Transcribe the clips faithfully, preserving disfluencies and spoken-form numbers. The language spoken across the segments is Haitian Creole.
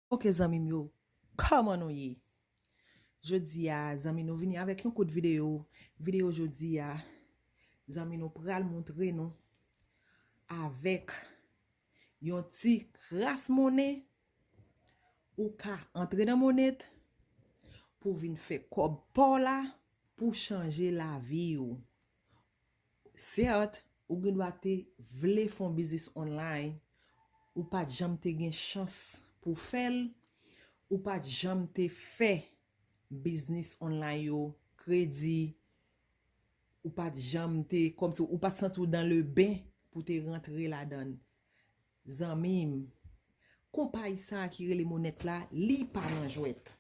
Ok, zanmi m yo, kòman nou ye? Jodi a, zanmi, nou vini avèk yon kout videyo. Videyo jodi a, zanmi, nou pral montre nou avèk yon ti kras monnen, ou ka antre nan Monet pou vin fè kòb pa w la, pou chanje lavi w. Sèt, ou gen dwa te vle fè yon biznis online, ou pa t janm te gen chans pou fè l, ou pa t janm te fè biznis online yo, kredi, ou pa t janm te, kòmsi ou pa t santi w dans le bain pou te rantre ladan l. Zanmi m, konpayi sa a ki rele Monet la, li pa nan jwèt.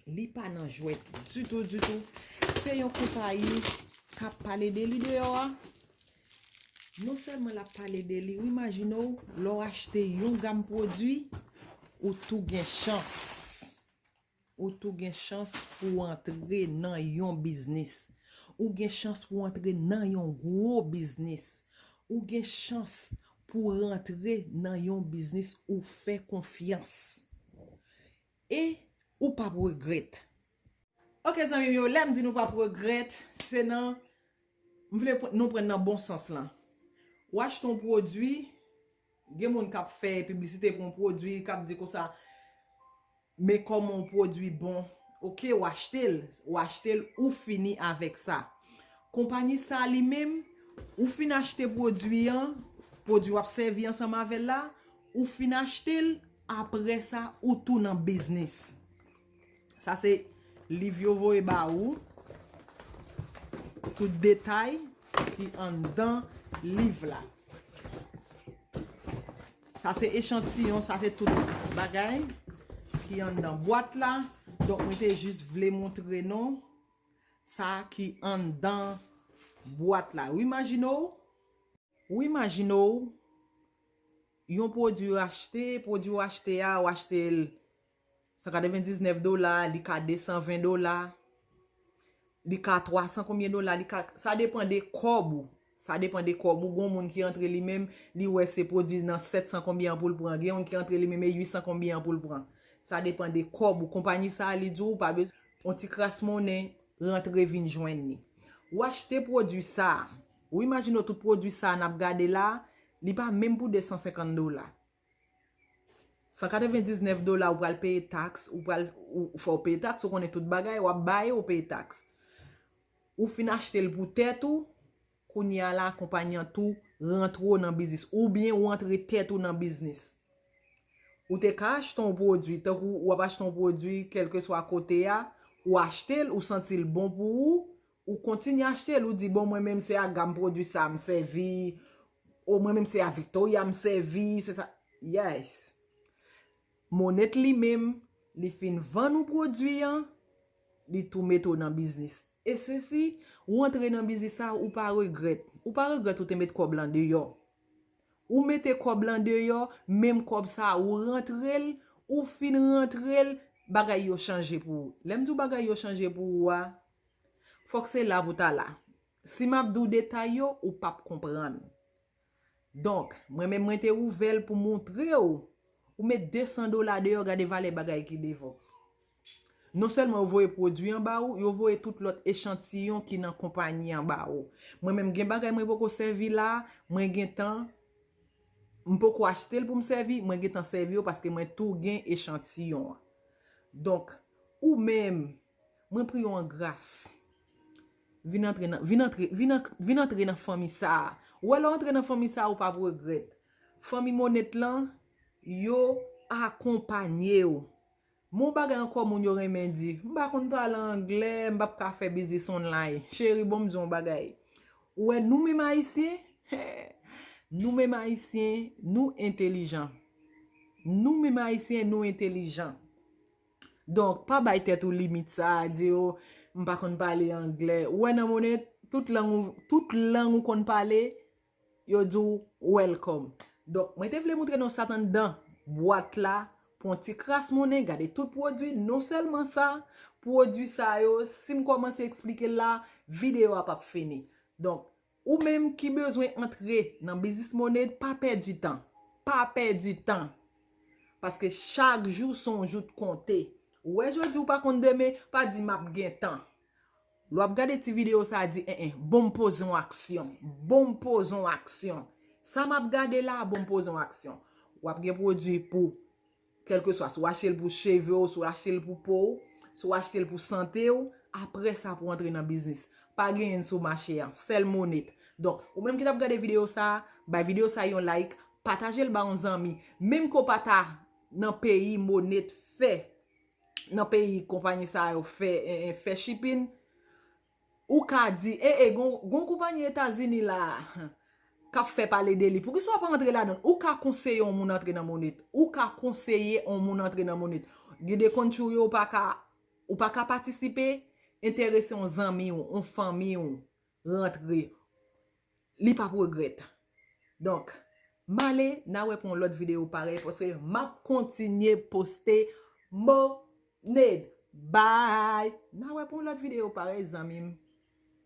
Li pa nan jwèt ditou, ditou. Se yon konpayi k ap pale de li deyò a. Non sèlman l ap pale de li, ou imajine w, lè w achte yon gam pwodui, ou tou gen chans. Ou tou gen chans pou w antre nan yon biznis. Ou gen chans pou w antre nan yon gwo biznis. Ou gen chans pou w rantre nan yon biznis ou fè konfyans. E ou p ap regrèt. Ok, zanmi m yo, lè m di nou p ap regrèt, se nan, m vle pr- nou pran nan bon sans lan. Ou achte yon pwodui, gen moun k ap fè piblisite pou yon pwodui, k ap di konsa, men kòman yon pwodui bon. Ok, ou achte l, ou achte l, ou fini avèk sa. Konpayi sa li menm, ou fin achte pwodui an, pwodui w ap sèvi ansanm avè l la, ou fin achte l, apre sa, ou tou nan biznis. Sa se liv yo voye ba ou, tout detay ki anndan liv la. Sa se echantiyon, sa se tout bagay ki anndan bwat la. Donk, mwen te jis vle montre nou sa ki anndan bwat la. Ou imajine w, ou imajine w, yon pwodui w achte, pwodui w achte a, w achte l san katrevendiznèf dola, li ka desanven dola, li ka twasan konbyen dola, li ka, sa depann de kòb ou. Sa depann de kòb ou. Gon moun ki antre li menm, li wè se pwodui nan sètsan konbyen an pou l pran. Gen youn ki antre li menm, e uitsan konbyen an pou l pran. Sa depann de kòb ou. Konpayi sa a, li di w, ou pa bezwen yon ti kras monnen, rantre vin jwenn li. Ou achte pwodui sa a. Ou imajine w tout pwodui sa a n ap gade la, li pa menm pou desansenkant dola. San katrevendiznèf dola, ou pral peye taks, ou pral, ou, fò w peye taks, ou konnen tout bagay, w ap ba yo, ou peye taks. Ou fin achte l pou tèt ou, kounye a la, konpayi an tou rantre w nan biznis, oubyen ou antre tèt ou nan biznis. Ou te ka achte yon pwodui, tankou w ap achte yon pwodui, kèlkeswa kote a, ou achte l, ou santi l bon pou ou, ou kontinye achte l, ou di, bon, mwen menm se a gam pwodui sa a m sèvi, o mwen menm se a Victoria m sèvi, se sa. Yes. Monet li menm, li fin vann ou pwodui an, li tou mete w nan biznis. E sesi, ou antre nan biznis sa, ou pa regrèt. Ou pa regrèt ou te met kòb lan deyò. Ou mete kòb lan deyò, menm kòb sa, ou rantre l, ou fin rantre l, bagay yo chanje pou ou. Lè m di w bagay yo chanje pou ou a, fòk se la pou ta la. Si m ap di w detay yo, ou p ap konprann. Donk, mwen menm mwen te ouvè l pou montre w. Ou met desan dola deyò, gade valè bagay ki devan w. Non sèlman yo voye pwodui an ba ou, yo voye tout lòt echantiyon ki nan konpayi an ba ou. Mwen menm gen bagay mwen poko sèvi la, mwen gentan, m poko achte l pou m sèvi, mwen gentan sèvi yo paske mwen tou gen echantiyon an. Donk, ou menm, mwen priye w an gras. Vin antre nan, vin antre, vin an- vin antre nan fanmi sa a. Ou wè lè w antre nan fanmi sa a, ou p ap regrèt. Fanmi Monet lan, yo akonpanye w. Men yon bagay ankò moun yo renmen di, m pa konn pale anglè, m p ap ka fè biznis online. Cheri, bon, m di w yon bagay. Ou wè nou menm Ayisyen, nou menm Ayisyen, nou entelijan. Nou menm Ayisyen, nou entelijan. Donk, pa bay tèt ou limit sa a, di yo, m pa konn pale anglè. Ou wè nan Monet, tout lang ou, tout lang ou konn pale, yo di w welcome. Donk, mwen te vle montre nou sa t anndan bwat la, pou yon ti kras monnen, gade tout pwodui, non sèlman sa, pwodui sa yo, si m kòmanse eksplike l la, videyo a p ap fini. Donk, ou menm ki bezwen antre nan biznis Monet, pa pèdi tan. Pa pèdi tan. Paske chak jou se yon jou k konte. Ou wè jodi ou pa konn demen, pa di m ap gen tan. Lè w ap gade ti videyo sa a, di, en en, bon m poze yon aksyon. Bon m poze yon aksyon. Sa m ap gade la, bon m poze yon aksyon. W ap gen pwodui pou, kèlkeswa, si w achte l pou cheve w, si w achte l pou po w, si w achte l pou sante w, apre sa pou w antre nan biznis. Pa genyen n sou mache a, sèl Monet. Donk, ou menm ki t ap gade videyo sa a, bay videyo sa a yon like, pataje l ba yon zanmi. Menm ke w pa ta nan peyi Monet fè, nan peyi konpayi sa yo fè, eh, eh, fè shipping, ou ka di, e, e, gon, gon konpayi Etazini la k ap fè pale de li. Poukisa w pa antre ladan l? Ou ka konseye yon moun antre nan Monet. Ou ka konseye yon moun antre nan Monet. Gen de country ou pa ka, ou pa ka patisipe, enterese yon zanmi w, yon fanmi w, rantre. Li p ap regrèt. Donk, m ale, n a wè pou yon lòt videyo parèy, paske m ap kontinye poste Monet. Bye! N a wè pou yon lòt videyo parèy, zanmi m.